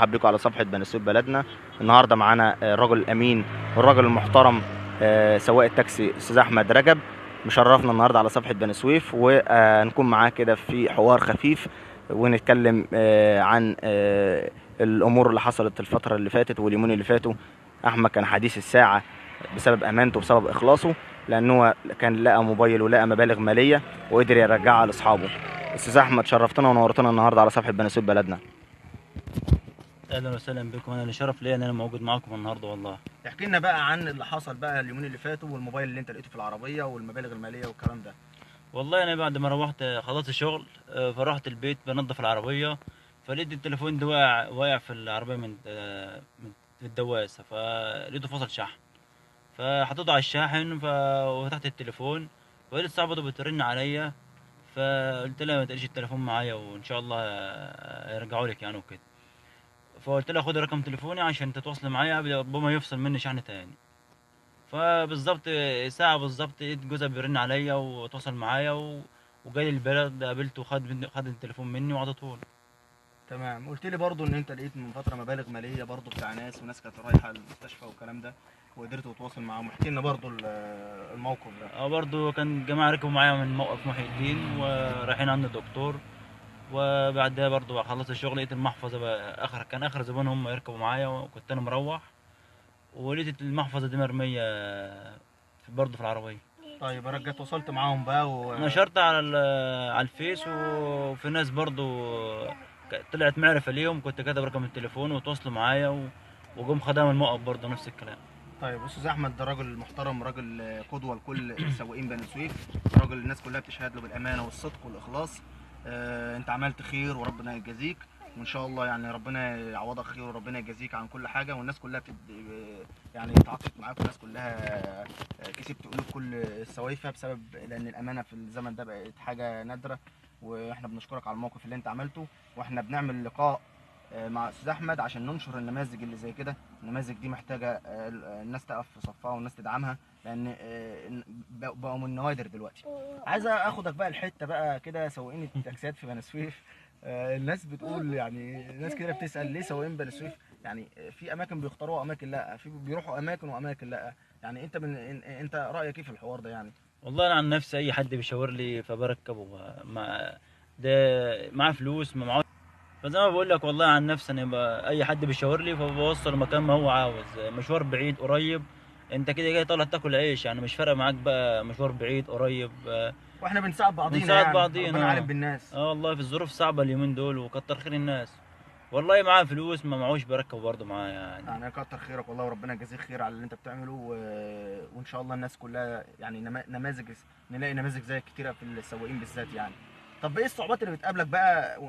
مرحب بكم على صفحة بني سويف بلدنا. النهارده معانا الرجل الامين والرجل المحترم، سواق التاكسي استاذ احمد رجب، مشرفنا النهارده على صفحة بني سويف، ونكون معاه كده في حوار خفيف ونتكلم عن الامور اللي حصلت الفترة اللي فاتت واليومين اللي فاتوا. احمد كان حديث الساعة بسبب امانته وبسبب اخلاصه، لانه كان لقى موبايل ولقى مبالغ ماليه وقدر يرجعها لاصحابه. استاذ احمد، شرفتنا ونورتنا النهارده على صفحة بني سويف بلدنا. اهلا وسهلا بكم، انا شرف ليا ان انا موجود معاكم النهارده والله. احكي لنا بقى عن اللي حصل بقى اليومين اللي فاتوا، والموبايل اللي انت لقيته في العربية والمبالغ المالية والكلام ده. والله انا بعد ما روحت خلصت شغل، فرحت البيت بنظف العربية، فلقيت التليفون ده واقع في العربية من الدواسه، فلقيته فصل شحن، فحطيته على الشاحن وفتحت التليفون، فلقيت صاحبته بترن عليا، فقلت لها ما تقليش التليفون معايا وان شاء الله يرجعوا لك يعني وكده. فقلت لها خد رقم تليفوني عشان تتواصل معايا قبل ربما يفصل مني شحن تاني. فبالظبط ساعة بالظبط لقيت جوزها بيرن عليا وتواصل معايا وجالي البلد، قابلته وخد التليفون مني وعلى طول. تمام. قلت لي برضو ان انت لقيت من فترة مبالغ مالية برضو بتاع ناس، وناس كانت رايحة المستشفى والكلام ده، وقدرت تتواصل معاهم. احكي لنا برضو الموقف ده. برضو كان جماعة ركبوا معايا من موقف محي الدين ورايحين عند الدكتور، وبعدها برضو خلصت الشغل لقيت المحفظة بقى كان اخر زبون هم يركبوا معايا، وكنت انا مروح ولقيت المحفظة دي مرمية برضو في العربية. طيب رجعت وصلت معاهم بقى نشرت على الفيس، وفي ناس برضو طلعت معرفة ليهم، كنت كاتب رقم التليفون وتواصلوا معايا وجم خدام الموقف برضو نفس الكلام. طيب استاذ احمد ده راجل محترم، راجل قدوة لكل سواقين بني سويف، راجل الناس كلها بتشهد له بالامانة والصدق والاخلاص. انت عملت خير وربنا يجازيك، وان شاء الله يعني ربنا يعوضك خير وربنا يجازيك عن كل حاجة، والناس كلها يعني تعاطفت معاك، والناس كلها كسبت قلوب كل السوايفه، بسبب لان الامانة في الزمن ده بقت حاجة نادرة. واحنا بنشكرك على الموقف اللي انت عملته، واحنا بنعمل لقاء مع استاذ احمد عشان ننشر النماذج اللي زي كده. النماذج دي محتاجه الناس تقف في صفها والناس تدعمها، لان بقوا من النوادر دلوقتي. عايز اخدك بقى الحتة بقى كده، سواقين التاكسيات في بني سويف، الناس بتقول يعني ناس كده بتسال ليه سواقين بني سويف يعني في اماكن بيختاروها اماكن لا، في بيروحوا اماكن واماكن لا، يعني انت انت رايك ايه في الحوار ده يعني؟ والله انا عن نفسي اي حد بيشاور لي فبركبه، مع ده معاه فلوس ما معاه، فزي ما بقول لك والله عن نفسي انا اي حد بيشاور لي فبوصل مكان ما هو عاوز، مشوار بعيد قريب، انت كده جاي طالع تاكل عيش يعني، مش فارقه معاك بقى مشوار بعيد قريب، واحنا بنساعد بعضينا، بنساعد يعني بعضينا، ربنا عالم بالناس. والله في الظروف صعبة اليومين دول، وكتر خير الناس والله، معاه فلوس ما معهوش بركب برضه معاه يعني. يعني كتر خيرك والله، وربنا يجازيك خير على اللي انت بتعمله، وان شاء الله الناس كلها يعني نماذج، نلاقي نماذج زيك كتيرة في السواقين بالذات يعني. طب ايه الصعوبات اللي بتقابلك بقى